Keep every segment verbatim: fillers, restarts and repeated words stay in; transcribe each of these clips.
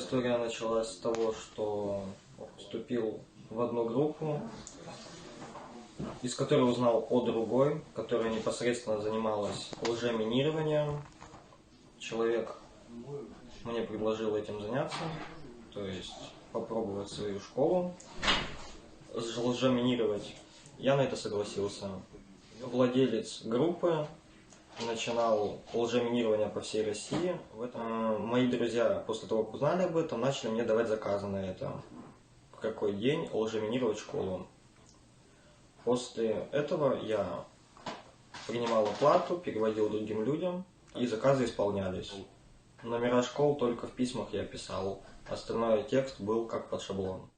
История началась с того, что вступил в одну группу, из которой узнал о другой, которая непосредственно занималась лжеминированием. Человек мне предложил этим заняться, то есть попробовать свою школу, лжеминировать. Я на это согласился. Владелец группы начинал лжеминирование по всей России. В этом, э, мои друзья, после того, как узнали об этом, начали мне давать заказы на это. В какой день лжеминировать школу. После этого я принимал оплату, переводил другим людям, и заказы исполнялись. Номера школ только в письмах я писал. Остальной текст был как под шаблон.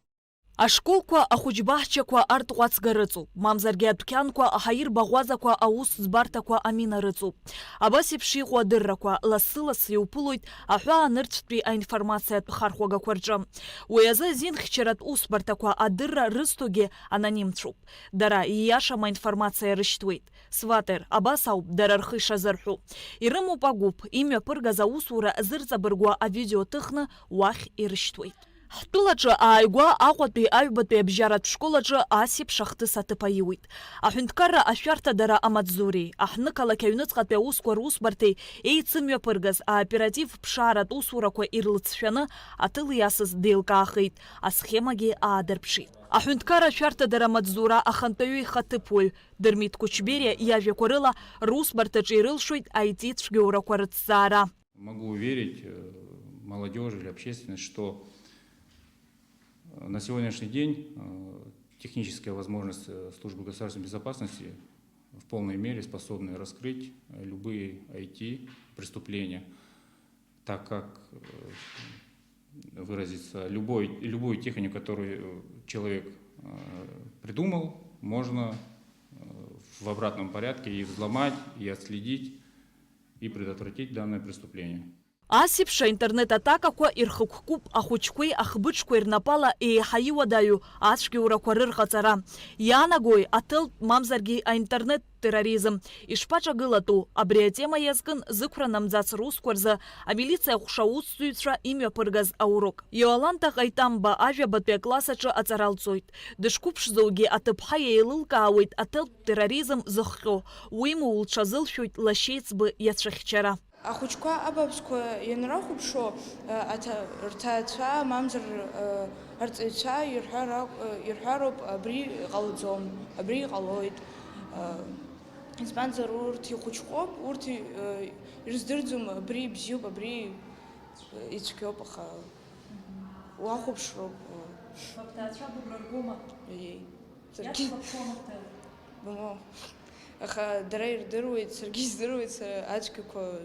Ашколқәа, ахәыҷбаҳчақәа артҟәацга рыҵоуп, мамзаргьы адәқьанқәа, аҳаирбаӷәазақәа, аус ӡбарҭақәа амина рыҵоуп. Абас еиԥш иҟоу адыррақәа лассы-лассы иуԥылоит аҳәаа нырцәтәи аинформациатә хархәагақәа рҿы. Уи азы азинхьчаратә усбарҭақәа адырра рызҭогьы анонимцәоуп. Дара ииашам аинформациа рышьҭуеит. Сватер, абас ауп дара рхы ишазырҳәо. Ирымоуп агәыԥ, имҩаԥыргаз аусура зырҵабыргуа авидео ҭыхны уахь ирышьҭуеит. Ҳтәылаҿы ааигәа Аҟәатәи аҩбатәи абжьаратә школ аҿы ас еиԥш ахҭыс аҭыԥ аиуит. Аҳәынҭқарра ашәарҭадара амаҵзуреи, аҳҭнықалақь аҩныҵҟатәи аусқәа русбарҭеи еицымҩаԥыргаз аоператив ԥшааратә усурақәа ирлыҵшәаны аҭыл иасыз деилкаахеит, асхемагьы аадырԥшит. Аҳәынҭқарра ашәарҭадара амаҵзура ахантәаҩы ихаҭыԥуаҩ Дырмит Кучбериа иажәақәа рыла, русбарҭаҿы ирылшоит аити цәгьоурақәа рыҭҵаара. Могу уверить э, молодежь или общественность, что э, на сегодняшний день э, техническая возможность э, службы государственной безопасности в полной мере способны раскрыть э, любые I T преступления, так как э, выразиться любой, любую технику, которую э, человек э, придумал, можно э, в обратном порядке и взломать, и отследить, и предотвратить данное преступление. Ас еиԥш аинтернет атакақәа ирхықәкуп ахәыҷқәеи ахбыџқәеи рнапала еиҳа иуадаҩу ацәгьоурақәа рырҟаҵара. Иаанагои аҭелтә мамзаргьы аинтернет терроризм ишԥаҿагылатәу? Абри атема иазкын зықәра намӡац русқәа рзы амилициа ҟәша аусзуҩцәа имҩаԥыргаз аурок. Иоланта Ҟаитамба ажәабатәи акласс аҿы аҵара лҵоит. Дышқәыԥшӡоугьы аҭыԥҳа еилылкаауеит аҭелтә терроризм зыхҟьо, уимоу лҽазылшәоит лашьеиҵбы иацәыхьчара. Ахәыҷқәа абааԥсқәа ианрахәаԥшуа, рҭаацәа, мамзар, арҵаҩцәа ирҳәароуп абри ҟалаӡом, абри иҟалоит. Избанзар, урҭ ихәыҷқәоуп, урҭ ирыздырӡом абри ибзиоуп, абри ицәгьоуп, аха уахәаԥшроуп. Бҭаацәа быгәра ргома? Иеи. Саргьы. Иацлаԥшуама бҭаацәа? Бымоу. Аха дара ирдыруеит, саргьы издыруеит, сара ацәгьақәа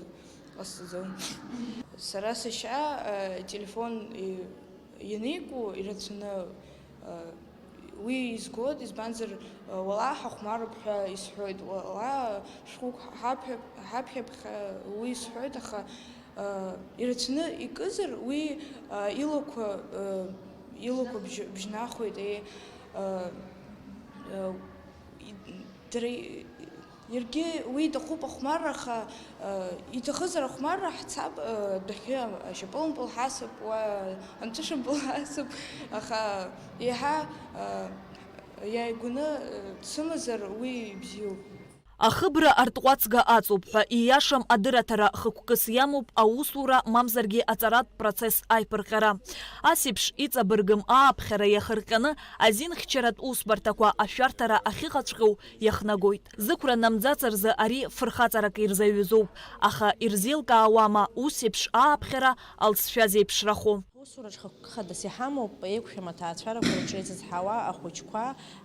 ҟасҵаӡом. Сара сашьа ателефон ианику ирацәаны уи изгоит, избанзар, уала ҳахәмаруп ҳәа исҳәоит, уала шәҟәык ҳаԥхьап ҳәа уи исҳәоит, аха ирацәаны икызар, уи илақәа, илақәа бжьнахуеит, еи, дара, иаргьы уи иҭахуп ахәмарра, аха иҭахызар ахәмарра ҳцап, адәахьы ашьапылампыл ҳасып, уа амҵәышампыл ҳасып, аха еиҳа иааигәаны дсымазар уи бзиоуп. Ахыбра артҟәацга аҵоуп ҳәа ииашам адырраҭара хықәкыс иамоуп аусура, мамзаргьы аҵаратә процесс аиԥырҟьара. Ас еиԥш иҵабыргым ааԥхьара иахырҟьаны азинхьчаратә усбарҭақәа ашәарҭара ахьыҟаҵәҟьоу иахнагоит. Зықәра намӡац рзы ари фырхаҵарак ирзаҩызоуп, аха ирзеилкаауама ус еиԥш ааԥхьара алҵшәа зеиԥшрахо? Аусураҿ хықәкы хадас иҳамоуп еиқәшәам аҭаацәарақәа рҿы изызҳауа ахәыҷқәа,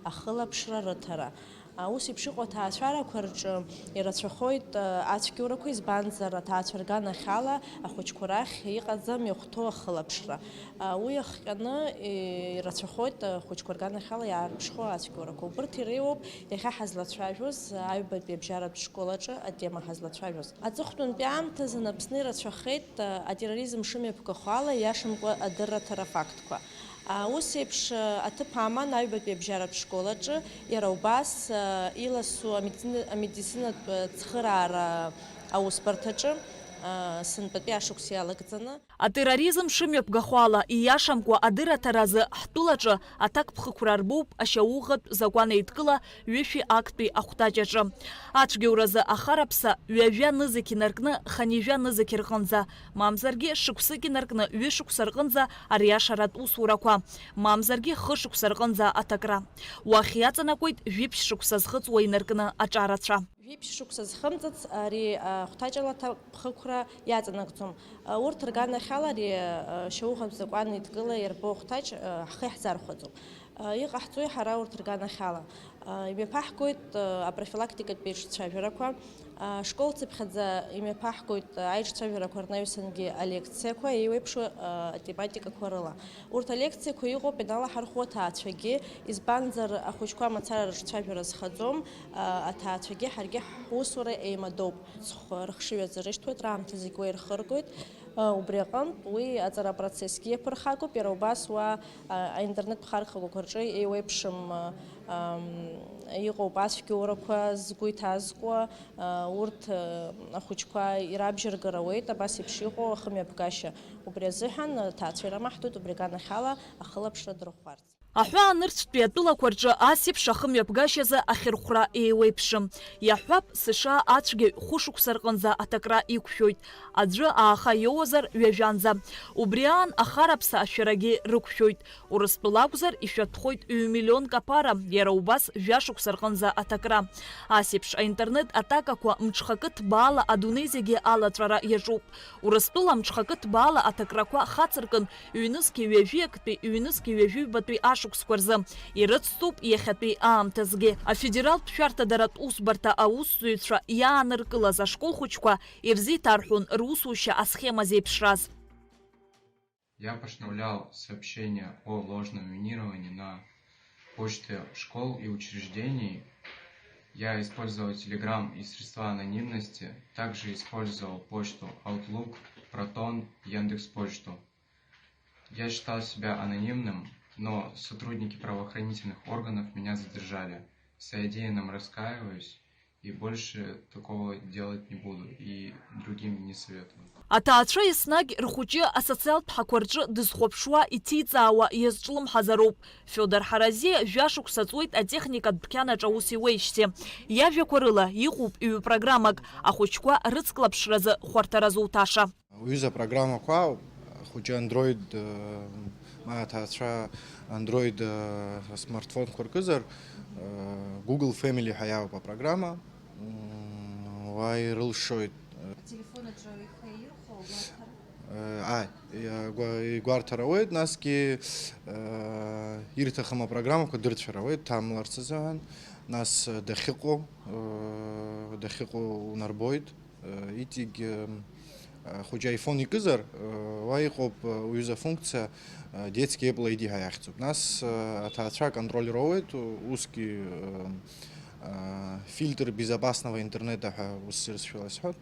ахылаԥшра рыҭара. Ус еиԥш иҟоу аҭаацәарақәа рҿы ирацәахоит ацәгьоурақәа, избанзар, аҭаацәа рганахьала ахәыҷқәа рахь иҟаӡам иахәҭоу ахылаԥшра. Уи иахҟьаны ирацәахоит ахәыҷқәа рганахьала иаарԥшхо ацәгьоурақәа. Убырҭ иреиуоуп иахьа ҳазлацәажәоз, аҩбатәи абжьаратә школ аҿы атема ҳазлацәажәоз. Аҵыхәтәантәи аамҭазын Аԥсны ирацәахеит атерроризм шымҩаԥгахо ала ииашамкәа адырраҭара афактқәа. Ус еиԥш аҭыԥ аман аҩбатәи абжьаратә школ аҿы, иара убас иласу амедицина-, амедицинатә цхыраара аусбарҭаҿы. сынтәатәи ашықәс иалагӡаны. Атерроризм шымҩаԥгахо ала, ииашамкәа адырраҭара азы ҳтәылаҿы аҭакԥхықәра арбоуп ашьауӷатә закәан еидкыла ҩышәи актәи ахәҭаҷ аҿы. Ацәгьоуразы ахараԥса ҩажәа нызқь инаркны хынҩажәа нызқь рҟынӡа, мамзаргьы шықәсык инаркны ҩышықәса рҟынӡа ариашаратә усурақәа, мамзаргьы хышықәса рҟынӡа аҭакра. Уахь иаҵанакуеит жәиԥшь шықәса зхыҵуа инаркны аҿарацәа. Жәиԥшь шықәса зхымҵыц ари ахәҭаҷала аҭакԥхықәра иаҵанакӡом. Урҭ рганахьала ари ашьауӷатә закәан еидкыла иарбоу ахәҭаҷ ҳхы иаҳзархәаӡом. Иҟаҳҵои ҳара урҭ рганахьала? Имҩаԥаҳгоит апрофилактикатә еиҿцәажәарақәа, ашколцыԥхьаӡа имҩаԥаҳгоит аиҿцәажәарақәа рнаҩсангьы алекциақәа еиуеиԥшуа атематикақәа рыла. Урҭ алекциақәа иҟоуп ианалаҳархәуа аҭаацәагьы, избанзар, ахәыҷқәа мацара рыҿцәажәара зхаӡом, аҭаацәагьы ҳаргьы ҳусура еимадоуп. Аҵх рыхшыҩ азырышьҭуеит, раамҭа зегь уа ирхыргоит. Убри аҟынтә уи аҵара апроцессгьы иаԥырхагоуп, иара убас уа аинтернет ԥхархагақәа рҿы еиуеиԥшым иҟоуп ацәгьоурақәа згәы иҭазкуа, урҭ ахәыҷқәа ирабжьаргар ауеит, абас еиԥш иҟоу ахымҩаԥгашьа. Убри азыҳәан аҭаацәа ирамаҳҭоит убри аганахьала ахылаԥшра дырӷәӷәарц. Аҳәаанырцәтәи атәылақәа рҿы ас еиԥш ахымҩаԥгашьазы ахьырхәра еиуеиԥшым. Иаҳҳәап, США ацәгьаҩ хәышықәса рҟынӡа аҭакра иқәшәоит, аӡәы ааха иоуазар ҩажәанӡа. Убри аан ахараԥса ашәарагьы рықәшәоит. Урыстәыла акәзар, ишәатәхоит ҩ-миллионк аԥара, иара убас жәашықәса рҟынӡа аҭакра. Ас еиԥш аинтернет атакақәа мҽхакы ҭбаала адунеи зегьы алаҵәара иаҿуп. Урыстәыла мҽхакы ҭбаала аҭакрақәа хацыркын, ҩнызқьи ҩажәи актәи, ҩнызқьи ҩажәи ҩбатәи ашықәсқәа рзы. Ирыцҵоуп иахьатәи аамҭазгьы. Афедералтә шәарҭадаратә усбарҭа аусзуҩцәа иааныркылаз ашкол хәыҷқәа ирзеиҭарҳәон русушьа асхема зеиԥшраз. Я постановлял сообщения о ложном минировании на почты школ и учреждений. Я использовал Telegram и средства анонимности, также использовал почту Outlook, Proton, Яндекс Почту. Я считал себя анонимным, но сотрудники правоохранительных органов меня задержали. В содеянном раскаиваюсь и больше такого делать не буду и другим не советую. Аҭаацәа еснагь рхәыҷы асоциалтә ҳақәа рҿы дызхәаԥшуа, иҭиҵаауа иазҿлымҳазароуп. Фиодор Ҳаразиа жәашықәса ҵуеит атехникатә дәқьанаҿ аус иуеижьҭеи. Иажәақәа рыла, иҟоуп ҩ-программак, ахәыҷқәа рыцклаԥшразы хәарҭара зуҭаша. Уҩыза программақәа ауп, хәыҷы Android, ма аҭаацәа Android смартфонқәа ркызар, Google Family ҳәа иаауп апрограмма, уа ирылшоит. Ателефон аҿы ихы аирхәо, агәарҭара? Ааи, игәарҭар ауеит, насгьы ирҭахым апрограммақәа дырцәар ауеит, дҭамларц азыҳәан, нас дахьыҟоу, дахьыҟоу унарбоит. Иҵегь хәыҷы iPhone икызар, уа иҟоуп уҩыза функциа, детский Apple I D ҳәа иахьӡуп. Нас аҭаацәа аконтроль роуеит, усгьы фильтр безопасного интернета ҳәа ус сырсшәала исҳәоит.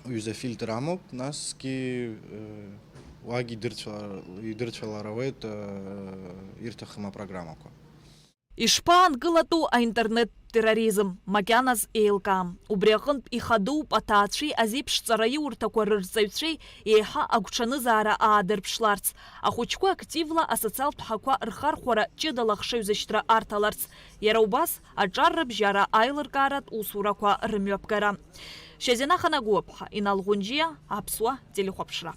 Уҩыза фильтр амоуп, насгьы уагь идырцәала-, идырцәалар ауеит ирҭахым апрограммақәа. Ишԥаанкылатәу аинтернеттә терроризм, макьаназ еилкаам. Убри аҟынтә ихадоуп аҭаацәеи азеиԥшҵара иурҭақәа рырҵаҩцәеи еиҳа агәҽанызаара аадырԥшларц, ахәыҷқәа активла асоциалтә ҳақәа рхархәара ҷыдала ахшыҩзышьҭра арҭаларц, иара убас аҿар рыбжьара аилыркааратә усурақәа рымҩаԥгара. Шьазина Ханагәыаԥҳа, Инал Ӷәынџьиа, Аԥсуа телехәаԥшра.